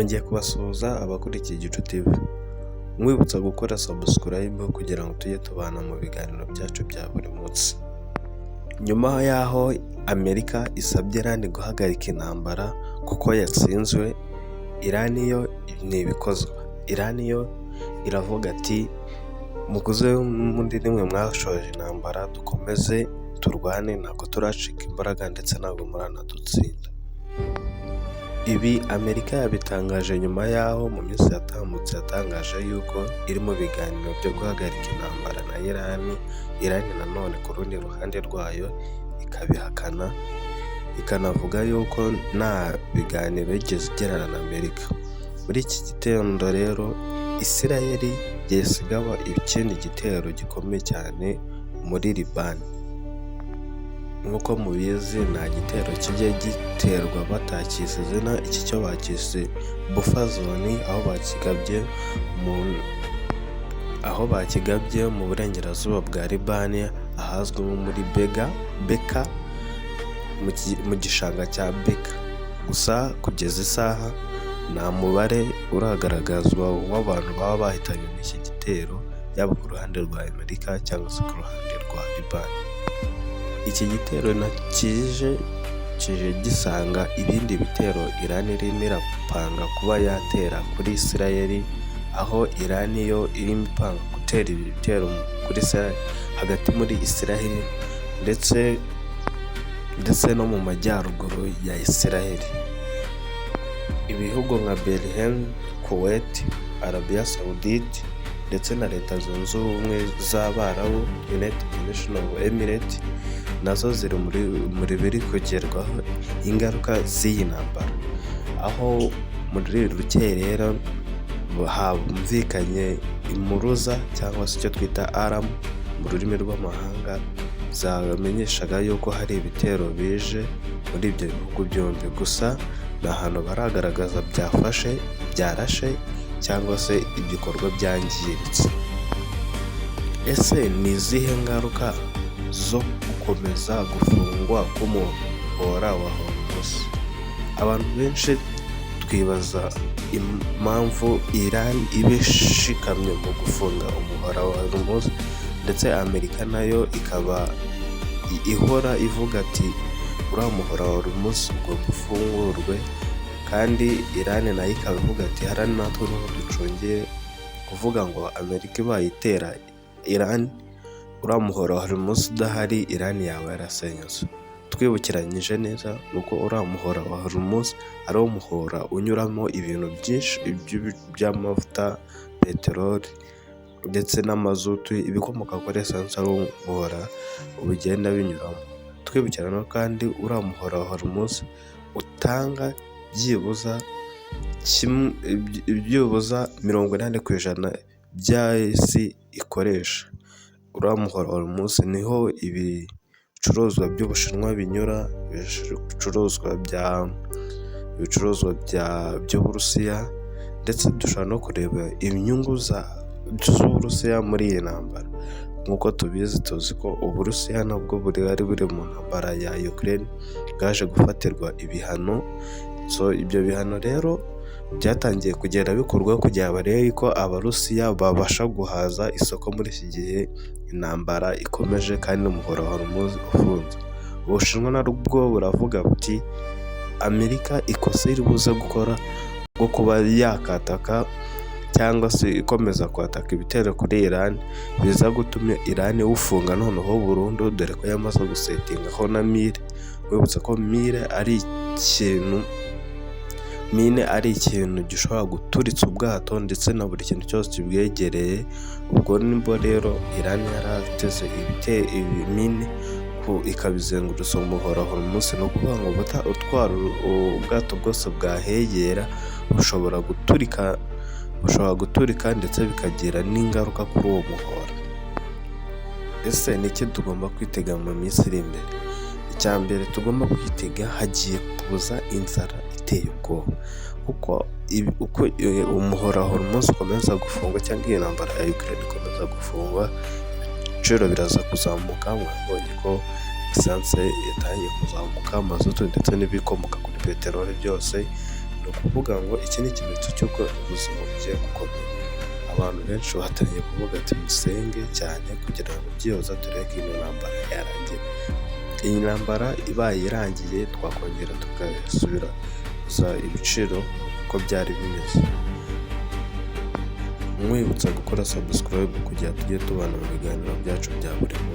Nongeye kubasuhuza abakurikiye Igicu TV, nkwibutsa gukora subscribe kugira ngo tujye tubana mu biganiro byacu bya buri munsi. Nyuma y'aho Amerika isabye Iran guhagarika intambara kuko yatsinzwe, Iran yo ntibikozwa. Iran yo iravuga ati: "Mukuze muri nimwe mwashoje intambara, dukomeze turwane, ntabwo turacika imbaraga ndetse ntabwo muranadutsinda." Ibi Amerika yabitangaje nyuma y'aho mu minsi yatambutse yatangaje yuko iri mu biganiro byo guhagarika intambara na Iran. Iran nanone ku rundi ruhande rwayo ikabihakana, ikanavuga yuko nta biganiro yigeze igirana na Amerika. Muri iki gitondo rero, Isirayeli yahise igaba ikindi gitero gikomeye cyane muri Libani. Nk'uko mubizi, nta gitero kijya giterwa batakise izina. Iki cyo bakise buffer zone, aho bakigabye mu burengerazuba bwa Libani, ahazwi nko muri Bega Beka, mu gishanga cya Beka. Gusa kugeza isaha nta mubare uragaragazwa w'abantu baba bahitanywe n'iki gitero, yaba ku ruhande rwa Amerika cyangwa se ku ruhande rwa Libani. Iki gitero kije kije gisanga ibindi bitero Iran irimo irapanga kuba yatera kuri Isirayeli, aho Iran yo irimo ipanga gutera ibi bitero kuri Isirayeli, hagati muri Isirayeli ndetse no mu majyaruguru ya Isirayeli. Ibihugu nka Bahrain, Kuwait, Arabia Saudite ndetse na Leta Zunze Ubumwe z'Abarabu, United Nation of Emirates, nazo ziri muri biri kugerwaho ingaruka z'iyi ntambara, aho muri uru rukerera humvikanye impuruza cyangwa se icyo twita alarm mu rurimi rw'amahanga, zamenyeshaga yuko hari ibitero bije muri ibyo bihugu byombi. Gusa nta hantu baragaragaza byafashe, byarashe cyangwa se ibikorwa byangiritse. Ese ni izihe ngaruka zo gukomeza gufungwa k'umuhora wa Hormuz? Abantu benshi twibaza impamvu Iran iba ishikamye mu gufunga umuhora wa Hormuz, ndetse Amerika nayo ikaba ihora ivuga ati: "Uriya muhora wa Hormuz ugomba ufungurwe", kandi Iran nayo ikaba ivuga ati: "Hariya natwe niho ducungiye." Kuvuga ngo Amerika ibaye itera Iran, uriya muhora wa Hormuz udahari, Iran yaba yarasenyutse. Twibukiranyije neza, ni uko uriya muhora wa Hormuz ari wo muhora unyuramo ibintu byinshi by'amavuta, peteroli ndetse n'amazutu, ibikomoka kuri esanse, ari wo muhora bigenda binyuramo. Twibukiranya kandi, uriya muhora wa Hormuz utanga byibuza 80% by'isi ikoresha. Uriya muhora wa Hormuz niho ibicuruzwa by'Ubushinwa binyura, ibicuruzwa by'Uburusiya, ndetse dushobora no kureba inyungu z'Uburusiya muri iyi ntambara. Nk'uko tubizi, tuzi ko Uburusiya nabwo bwari buri mu ntambara ya Ukraine, bwaje gufatirwa ibihano. So ibyo bihano rero byatangiye kugenda bikorwa kugira ngo barebe ko Abarusiya babasha guhaza isoko muri iki gihe intambara ikomeje kandi n'umuhora wa Hormuz ufunze. Ubushinwa nabwo buravuga buti: "Amerika ikosa iri buze gukora bwo kuba yakataka cyangwa se ikomeza kwataka ibitero kuri Iran, biza gutuma Iran iwufunga noneho burundu", dore ko yamaze gusetingaho na mine. Wibutsa ko mine ari ikintu gishobora guturitsa ubwato ndetse na buri kintu cyose kibwegereye. Ubwo nibwo rero Iran yarateze mine ikabizengurutsa umuhora wa Hormuz. Ni ukuvuga ngo utwara ubwato bwose bwahegera bushobora guturika, ndetse bikagira n'ingaruka kuri uwo muhora. Ese ni iki tugomba kwitega mu minsi iri imbere? Icya mbere tugomba kwitega, hagiye kuza inzara iteye ubwoba, kuko uko umuhora wa Hormuz ukomeza gufungwa cyangwa iyi ntambara ya Ukraine ikomeza gufungwa, ibiciro biraza kuzamuka. Mwabonye ko esanse yatangiye kuzamuka, mazutu ndetse n'ibikomoka kuri peteroli byose. Ni ukuvuga ngo iki ni ikimenyetso cy'uko ubuzima bugiye gukomera. Abantu benshi batangiye kuvuga ati: "Musenge cyane kugira ngo byibuze turebe ko ino ntambara yarangira." Iyi ntambara ibaye irangiye, twakongera tugasubiraza ibiciro uko byari bimeze. Nkwibutsa gukora subscribe kugira tujye tubana mu biganiro byacu bya buri munsi.